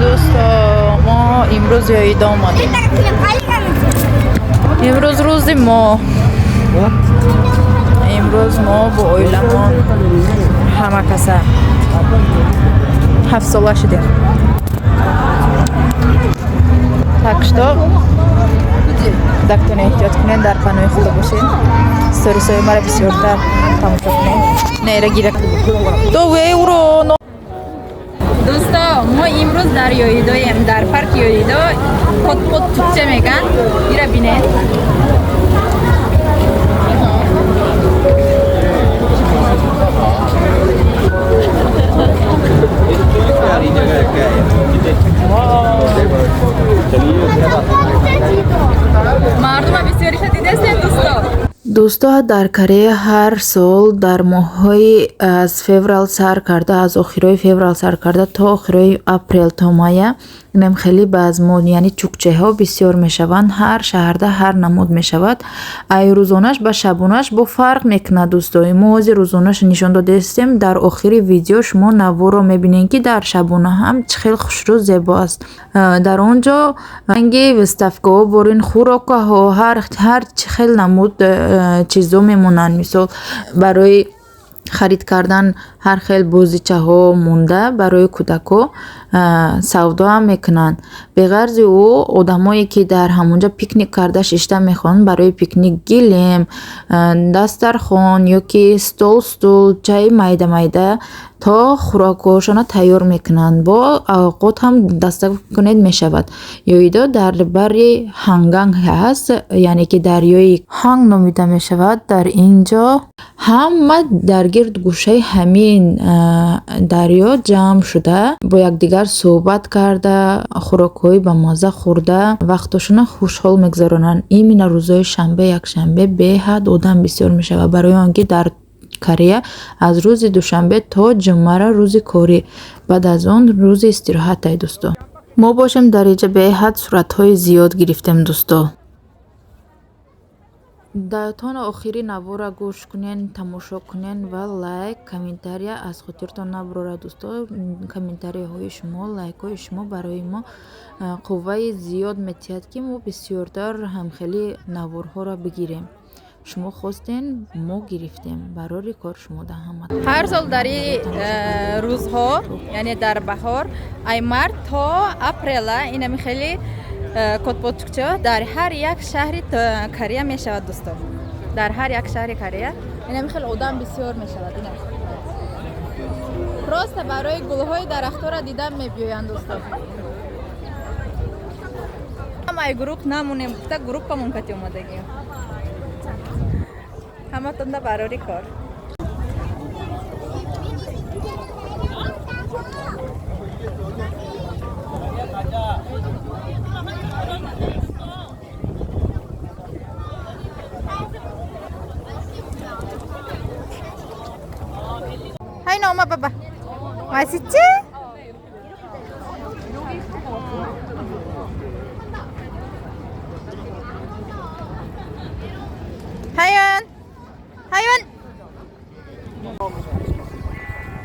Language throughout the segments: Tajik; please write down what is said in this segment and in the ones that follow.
Дӯсто, мо имрӯз Ёида омадем. Имрӯз рӯзи мо. Имрӯз мо бо оиламон ҳама каса 7 сола шудем. Так что кӯдактон эҳтиёт кунед, дар паноҳи худо бошед. Сторисҳои маро бисёртар тамошо кунед. Нера гира. Дове уро. Дӯсто, мо имрӯз дар Ёидоем, дар парки Ёидо Котпот тукче меган. Ира бинед. Мардума бисёриша дидестен, дӯсто? Дӯсто, дар Корея ҳар сол дар моҳҳои аз феврал сар карда, аз охирои феврал сар карда то охирои апрел, то мая инам хеле базмон, яъне чукчеҳо бисёр мешаванд. Ҳар шаҳрда ҳар намуд мешавад. Ай рӯзонаш ба шабонаш бо фарқ мекунад, дӯсто. Мо ҳозир рӯзонаша нишон додаистем. Дар охири видео шумо наворро мебинед, ки дар шабона ҳам чӣ хел хушрӯ, зебо аст. Дар он ҷо ранги выставкаҳо, борин хӯрокаҳо, ҳар чӣ хел намуд чизо мемонанд. Мисол, барои харид кардан ҳар хел бозичаҳо монда, барои кӯдакҳо савдо ҳам мекунанд. Беғарзи ӯ, одамое ки дар ҳамонҷо пикник карда шишта мехоҳанд, барои пикник гилем, дастархон ё ки стол, стул, чайи майда майда то хӯрокҳошонро тайёр мекунанд. Бо авқот ҳам даста кунед, мешавад. Ёидо дар бари Ҳанганг ҳаст, яъне ки дарёи Ҳанг номида мешавад. Дар ин ҷо ҳама дар гирд гӯшаи ҳамин дарё ҷамъ шуда, бо якдигар суҳбат карда, хӯрокҳои бамазза хӯрда, вақтошонро хушҳол мегузаронанд. Именно рӯзҳои шанбе, якшанбе беҳад одам бисёр мешавад, барои он ки дар Корея аз рӯзи душанбе то ҷумъара рӯзи корӣ, баъд аз он рӯзи истироҳатай, дӯсто. Мо бошем, дар инҷа беҳад суратҳои зиёд гирифтем, дӯсто. Даътон охири навора гӯш кунен, тамошо кунен ва лайк, комментария аз хотиртон набурорад, дӯсто. Комментарияҳои шумо, лайкҳои шумо барои мо қувваи зиёд метиҳад, ки мо бисёртар ҳамхели наворҳоро бигирем. Шумо хостен, мо гирифтем. Барори кор шумо да ҳама. Ҳар сол дар ин рӯзҳо, яъне дар баҳор, ай март то апрела, инами хеле котпотчукча дар ҳар як шаҳри Корея мешавад, дӯсто. Дар ҳар як шаҳри Корея инами хеле одам бисёр мешавад. Ина просто барои гулҳои дарахтҳоро дидан мебиёянд, дӯсто. Ҳамаи гурӯҳ намонем гуфта, группамон кати омадагим. Ҳаматонда барори кор. 하인아, 엄마 봐봐. 맛있지? 하윤, 하윤.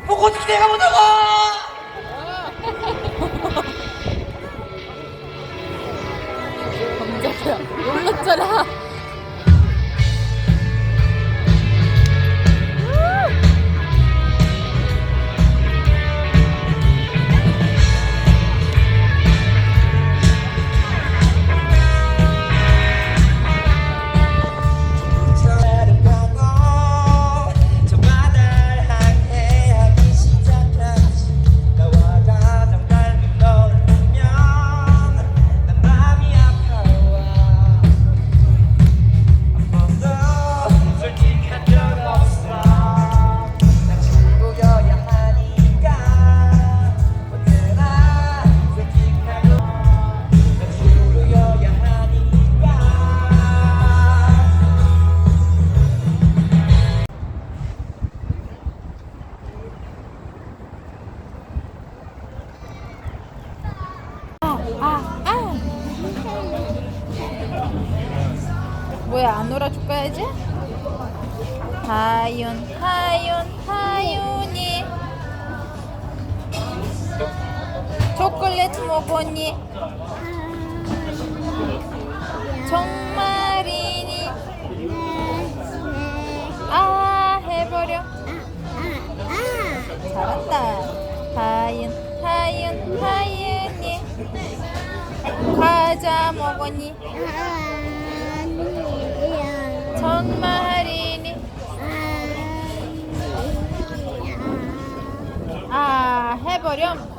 보고 내가 못 하고! 깜짝이야. 놀랐잖아. 저 바다를 항해하기 시작하지. 나와 가장 닮은 너를 보면 난 마음이 아파와. 한 번도 솔직한 적 없어. 난 중국여야 하니까 언제나 솔직하고. 난 중국여야 하니까. 뭐야, 안 놀아줄 거야 이제? 하윤, 하윤, 하윤이. 조. 초콜릿 먹었니? 정말이니? 아, 해버려. 잘한다. 하윤, 하윤, 하윤이. 과자 먹었니? 정말이니? 아, 해버렴.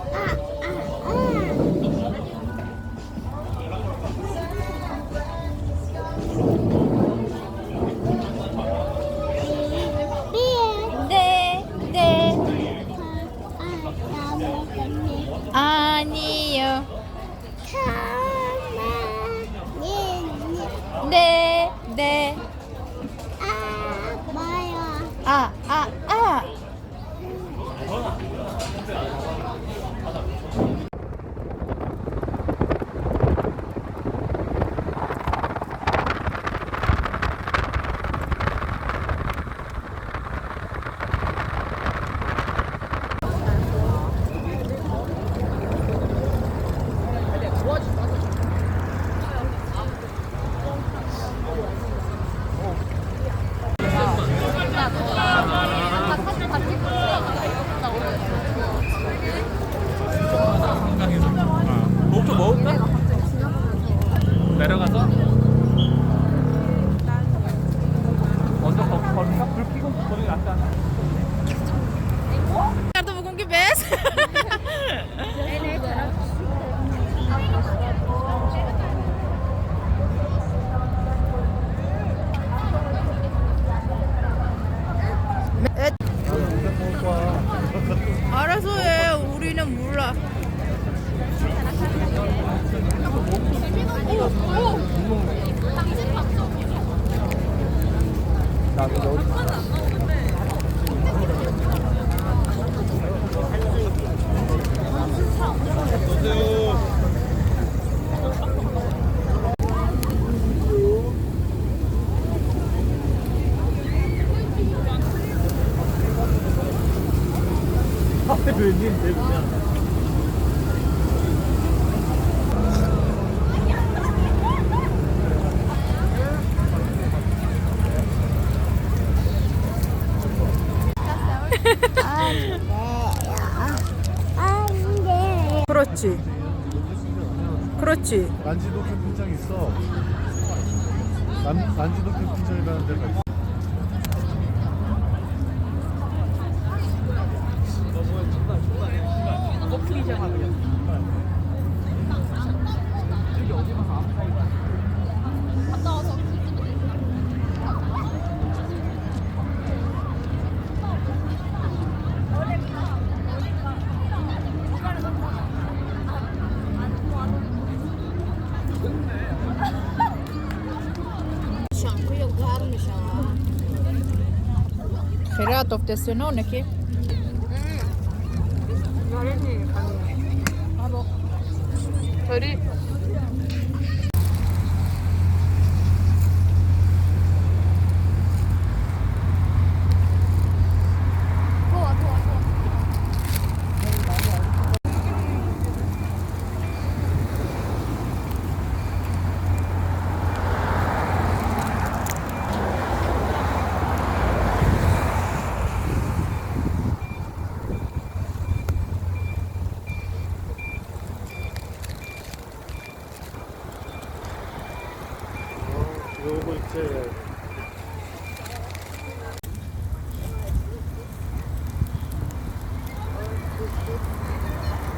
네, 네. 아니요. 네, 네. 아, 아, 아. 목도 먹을까? 내려가서 먼저 걸을까? 불 켜고 거기 낫지 않아? 나도 무공기 베스. 알아서 해. 우리는 몰라. 그렇지. 그렇지. 난지도 캠핑장 있어. 난지도 캠핑장이라는 데가 있어. Херат офтесеноneки. 요거 있지.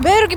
왜 이렇게